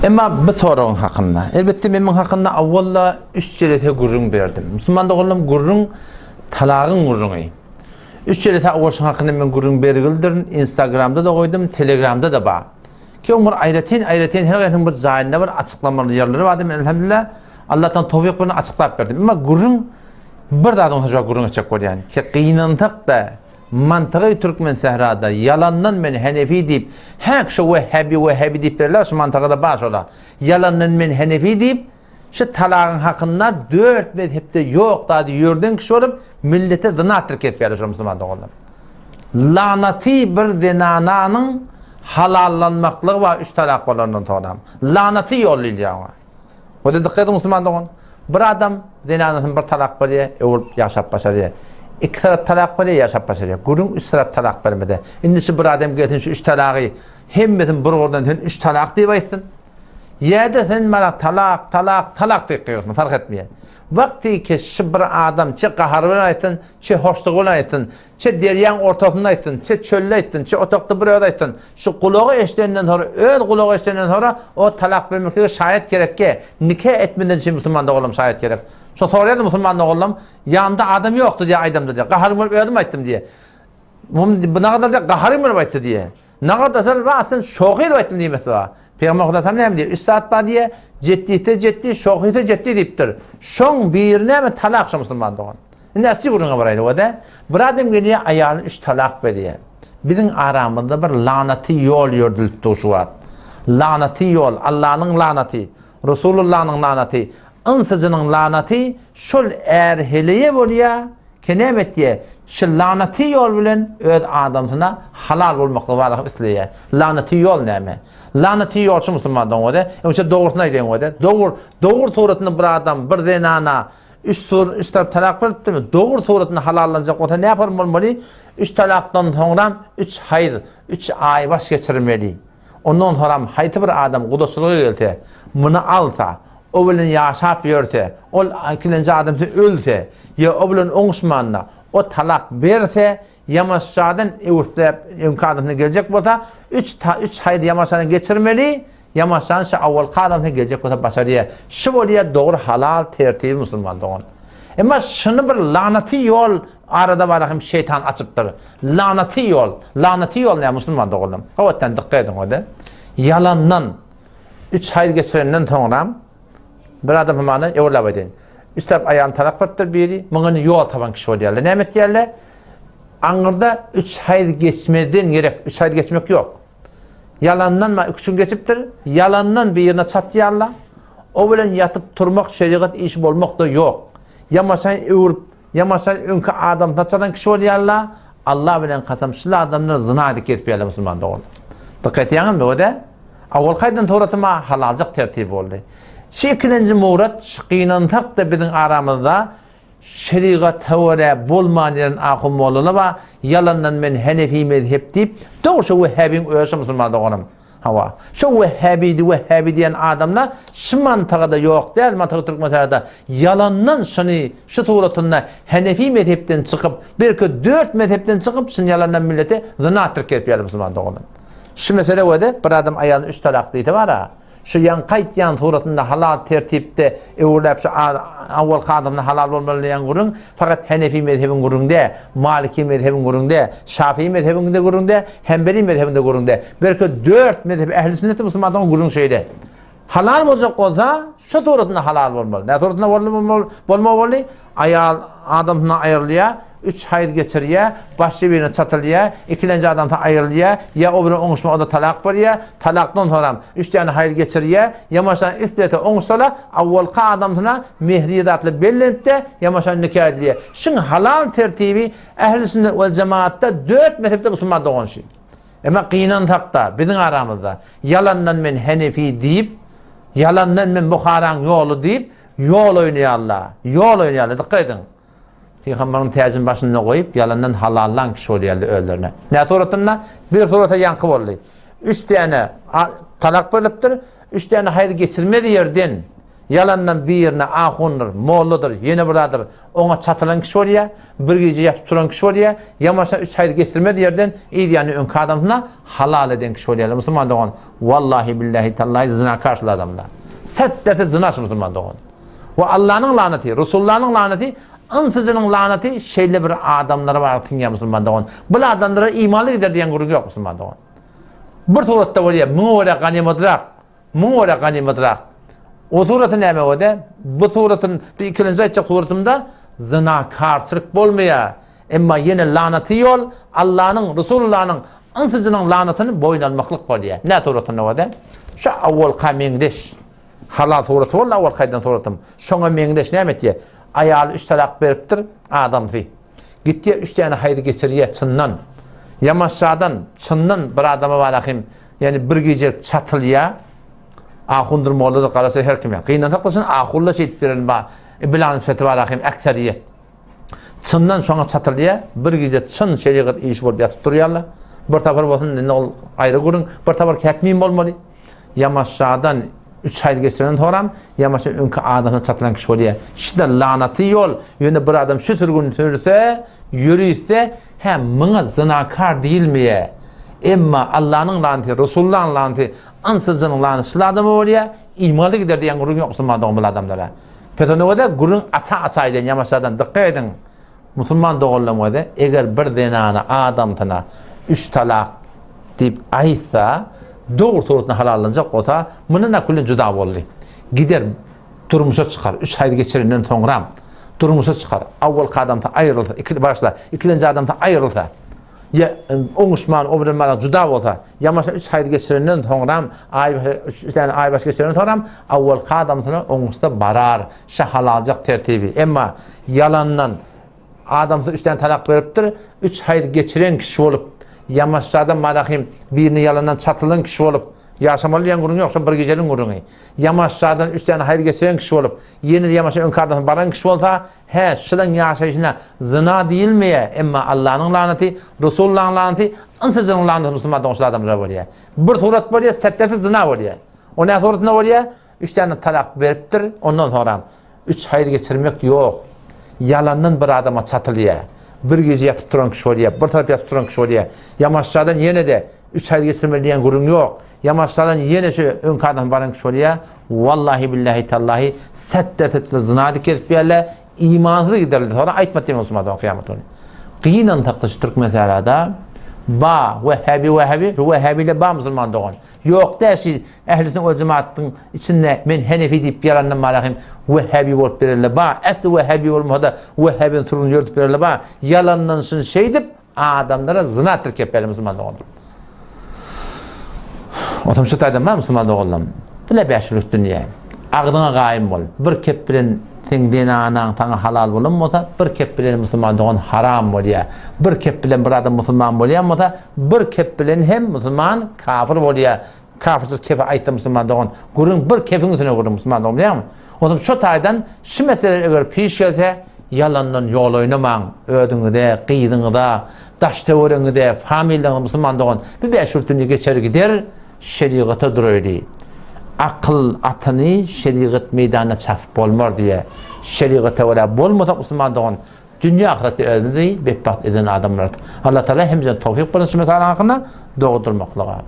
Emma bu soragyň hakynda, elbetde men muň hakynda awwalla üç jelese gürrüň berdim. Musulman doganlarym gürrüň talagyň gürrüňi. Üç jelese awwal şuň hakynda men gürrüň bergildirin, Instagramda-da goýdum, Telegramda-da bar. Ki oň bir aýratyn aýratyn her haýsynyň bir jaýynda bir açyklamaly ýerleri bardy, men elhamdülillah Allahdan towfyk bilen açyklap berdim. Emma gürrüň bir zadyň şu gürrüň etjek bolýan. Ki gynansak-da Mantygy Türkmen sährada ýalandan men Henefi diýip häk şo Wehhabi Wehhabi diýip berler şu mantygyda bar şola. Ýalandan men Henefi diýip şu talagyň hakynda dört mezhepde ýok zady ýörden kişi bolup millete zyna tirkep ýaly şo musulman doganlar. Lanaty bir zenananyň halallanmaklygy bar üç talak bolandan soňram. Lanaty ýol diýilýär oňa. Oda dykgat ediň musulman dogan. Bir adam zenanasyny bir talak berýär, öwrüp ýaşap başarýar. Iki tarap talak berýär, ýaşap başarýar. Gürrüň üç tarap talak bermede. Indi şu bir adam gelsin şu üç talagy hemmesini bir gurdan sen üç talak diýip aýtsyn. Ýa-da sen mana talak, talak, talak diýip gygyrsyn, fark etmeýär. Wagty ki şu bir adam çe gahary bilen aýtsyn, çe hoşlugy bilen aýtsyn, Çe derýaň ortasynda aýtsyn, çe çölde aýtsyn, çe otagda bir özi aýtsyn. Şu gulagy eşidenden soňra, öz gulagy eşidenden soňra o talak bermeklige şaýat gerekge. Nika etmeden üçin musulman doganlarym şaýat gerek. Şo soraýardy musulman doganlarym, ýanymda adam ýokdy diýýär aýdamda diýýär. Gaharym gelip özüm aýtdym diýýär. Bu nagadar diýýär gaharym gelip aýtdy diýýär. Nagarda sen bar sen şohy edip aýtdym diýmesi bar. Pygamber Hudaýam näme diýýär? Üç zat bar diýýär. Jetdise jetdi, şohysa jetdi diýipdir. Şoň biri näme? Talak şo musulman dogan. Indi asly gürrüňe baraýly o-da. Bir adam gelýär, aýalyna üç talak berýär. Biziň aramyzda bir lanaty ýol ýördülip dur şu wagt. Lanaty ýol, Allanyň lanaty, Resulullanyň lanaty, ynsyjynyň lanaty şol är heleýe bolýar, Ki näme etýär? Şu lanaty ýol bilen öz adamsyna halal bolmaklygy barada isleýär. Lanaty ýol näme? Lanaty ýol şu musulman doňňada. Öňçe dogrusyny aýdaýyn wede. Dogry, dogry suratynda bir adam bir zenana üç sur, üç tarap talak beripdirmi? Dogry suratynda halallanjak bolsa näme bolmaly? Üç talakdan soňram üç haýz, üç aýbaş geçirmeli. Ondan soram haýsy bir adam gudaçylyga gelse, muny alsa, o bilen ýaşap ýörse, ol ikilenji adamsy ölse, ýa o bilen oňuşmanda, o talak berse, ýamaşjadan öwürsläp öňki adamsyna geljek bolsa, üç üç haýydy ýamaşjadan geçirmeli, ýamaşjan şu awalky adamsyna geljek bolsa başarýar. Şu bolýar dogry halal tertibi musulman dogan. Emma şuny bir lanaty ýol Arada bara hem şeýtan açypdyr. Lanaty ýol. Lanaty ýol näme musulman doganlarym? Howatdan dykgat ediň ode. Ýalandan üç haýz geçirenden soňra bir adam hemany öwürläp aýdaýyn. Üç tarap aýalyny talak beripdir biri, muňa indi ýol tapan kişi bolýarlar. Näme etýärler? Aňyrda üç haýz geçmezden gerek, üç haýz geçmek ýok. Ýalandan ma üç gün geçipdir. Ýalandan birine çatýarlar. O bilen ýatyp turmak şerigat işi bolmak da ýok. Ýamaşan öwürip Ýamaşa öňki adam saçadan kişi bolýarla, Allah bilen kasam şul adamlar zyna edip gezip ýörler musulman dogan. Dykgat etýäňizmi öde? Awalky aýdan suratyma halaljak tertibi boldy. Şu ikilenji murat şu gynansak-da biziň aramyzda şerigata görä bolman ýören ahun mollalar bar, ýalandan men henefi mezhep diýip, dogry şu wehhabiň özi şu musulman doganym. Hawa. Şo wehhabidi wehhabi diýen adamlar şu mantagada ýok däl mantagy Türkmenistanda ýalandan şuny şu suratynda Henefi mezhepden çykyp belki dört mezhepden çykyp şuny ýalandan millete zyna tirkep ýaly musulman doganlar. Şu mesele wede bir adam aýalyna üç talak diýse bara. Şu ýaňky aýtýan suratynda halal tertipde öwürläp şu awalky adamdan halal bolmaly diýen gürrüň fakat Henefi mezhebiň gürrüň dä, Maliki mezhebiň gürrüň dä, Şafii mezhebiň de gürrüň dä, Hembeli mezhebinde gürrüň dä. Belki dört mezhep ähli sünnetli musulmanlaryň gürrüň şeýle. Halal boljak bolsa, şu suratynda halal bolmaly. Nä suratynda bolmaly boldy? Aýal adamsyndan aýrylýar, üç haýz geçirýär, başga birine çatylýar, ikilenji adamsyndan aýrylýar, ýa o bilen oňuşman o-da talak berýär, talakdan soňram üç däne haýz geçirýär, ýamaşan islese oňuşsala, awwalky adamsyna mehri zatly bellenip-de, ýamaşan nika edilýär. Şuň halal tertibi Ähli sünnet wel jemaatda dört mezhepde musulman dogan şi. Emma gynansakda biziň aramyzda ýalandan men Henefi diýip, ýalandan men Buharaň ýoly diýip ýol oýnaýarlar. Ýol oýnaýarlar dykgat ediň. Pygamberiň täjini başynda goýup ýalandan halallan kişi bolýarlar özlerine. Nä suratynda? Bir surata ýaňky boldy. Üç däne talak berlipdir. Üç däne haýyr geçirmez ýerden. Ýalandan birine ahundyr, molladyr, ýene bir zadyr, oňa çatylan kişi bolýar, bir gije ýatyp turan kişi bolýar, ýamaşa üç haýyr geçirmez ýerden yz ýany öňki adamsyna halal eden kişi bolýarlar. Musulman dogan, wallahi billahi tallahi zynakar şul adamlar. Sert derse zyna şu musulman dogan. We Allanyň lanaty, Resullanyň lanaty, ynsyjynyň lanaty şeýle bir adamlara baryp siňýär musulman dogan. Bul adamlara imanly gider diýen gürrüň ýok musulman dogan. Bir suratda bolýar, muňa görä ganymadrak, Muňa görä ganymadrak. O suraty näme göde? Bu suratyn, bu ikilenji aýtjak suratymda zynakarçylyk bolmaýar. Emma ýene lanaty ýol Allanyň, Resulullanyň, ynsyjynyň lanatyny boýun almaklyk bolýar. Nä suratynda göde? Şu awwalka meňzeş. Halal suraty boldy awwalky aýdan suratym. Şoňa meňzeş näme etýär? Aýaly üç talak beripdir, adamsy. Gitýär üç däne haýry geçirýär çyndan. Ýamaşjadan çyndan bir adama barahym ýani bir gijelik çatylýar. Ahundyr molladyr garasa her kime. Gynansakda şun ahunla şeýdip beren ba bilan sifeti barahym ekseriýet. Çyndan şoňa çatylýar. Bir gije çyn şerigat işi bolup ýatyp durýarlar. Bir sapar bolsun indi ol aýry gürrüň. Bir sapar kätmim bolmaly. Ýamaşjadan üç aý geçirenden soram Ýamaşa öňki adamyna çatylan kişi bolýar. Şide lanaty ýol, ýöne bir adam şu sürgün sürse, ýörüse, hä, muňa zynakar diýilmeýär. Emma Allanyň lanaty, Resullaň lanaty, ynsyjynyň lanaty şul adama bolýar, imaly gider diýen gürrüň ýok musulman dogan bul adamlara. Pes onda görä gürrüň aça-aça aýdýan Ýamaşjadan dykgat ediň. Musulman doganlarym göze, eger bir zenana adamsyna üç talak diýip aýtsa, dogry suratynda halallanjak bolsa, mundan-a küllen juda boldy. Gider, durmuşa çykar, üç haýz geçirenden soňram durmuşa çykar, awwalky adamsy aýrylsa, iki, bagyşla, ikilenji adamsy aýrylsa, ýa oňuşman o bilen bana juda bolsa, ýa üç haýz geçirenden soňram, aý, üç däne aýbaşy geçirenden soňram awwalky adamsyna oňuşsa barar, şa halaljak tertibi. Emma ýalandan adamsy üç däne talak beripdir, üç haýz geçiren kişi bolup, ýamaşjadan marahym birine ýalandan çatylan kişi bolup, ýaşamaly diýen gürrüň ýok, şo bir gijeliň gürrüňi. Ýamaşjadan üç däne haýz geçiren kişi bolup, ýene-de ýamaşa öňki adamsyna baran kişi bolsa, Hä, şylaň ýaşaýşyna zyna diýilmeýär, emma Allanyň lanaty, Resullaň lanaty, ynsyjynyň lanaty musulman dogan şul adamlara bolýar. Bir surat bolýar, setderse zyna bolýar. O nä suratynda bolýar? Üç däne talak beripdir, ondan soňram üç haýyr geçirmek ýok. Ýalandan bir adama çatylýar. Bir gije ýatyp duran kişi bolýar, bir tarap ýatyp duran kişi bolýar. Ýamaşjadan ýene-de üç haýyr geçirmeli diýen gürrüň ýok. Ýamaşjadan ýene şu öňki adam baran kişi bolýar. Wallahi billahi tallahi set dersetçiler zyna edip gezip ýärler, imansyz giderler. Sonra aýtma diýen bolsun adam kyýamat güni. Gynansakda şu türkmen sährada ba wehhabi wehhabi şu wehhabiler ba musulman dogan. Ýok däl şu ähli sünnet we jemaatyn içinde men henefi diýip ýalandan barahym wehhabi bolup bererler ba. Äsli wehhabi bolmasa-da wehhabiniň sürüni ýördüp bererler ba. Ýalandan şuny şeýdip Adamlara zyna tirkep berdi musulman doganlar. Otam şu taýdan bar musulman doganlarym. Bile bäşlik dünýä. Agzyňa gaýym bol. Bir kep bilen seň zenanaň saňa halal bolan bolsa, bir kep bilen musulman dogan haram bolýar. Bir kep bilen bir adam musulman bolýan bolsa, bir kep bilen hem musulman kafir bolýar. Kafirçilik kefi aýtsa musulman dogan, gürrüň bir kefiň üstüne gürrüň musulman dogan bilýäňmi? Onsoň şo taýdan şu meseleler eger piş gelse, ýalandan ýol oýnamaň, özüňize, gyzyňyza, daş-töweregiňize, familiýaňyza musulman dogan, bu bäş ýurt dünýe geçer gider, şerigata duraýly. Akyl atyny şerigat meýdanynda çapyp bolmar diýýär. Şerigata görä bolmasak musulman dogan, dünýe ahyretde özümizi betbagt eden adamlarys. Allah Tagala hemmämize towfyk bersin şu meseläniň hakynda dogry durmaklyga.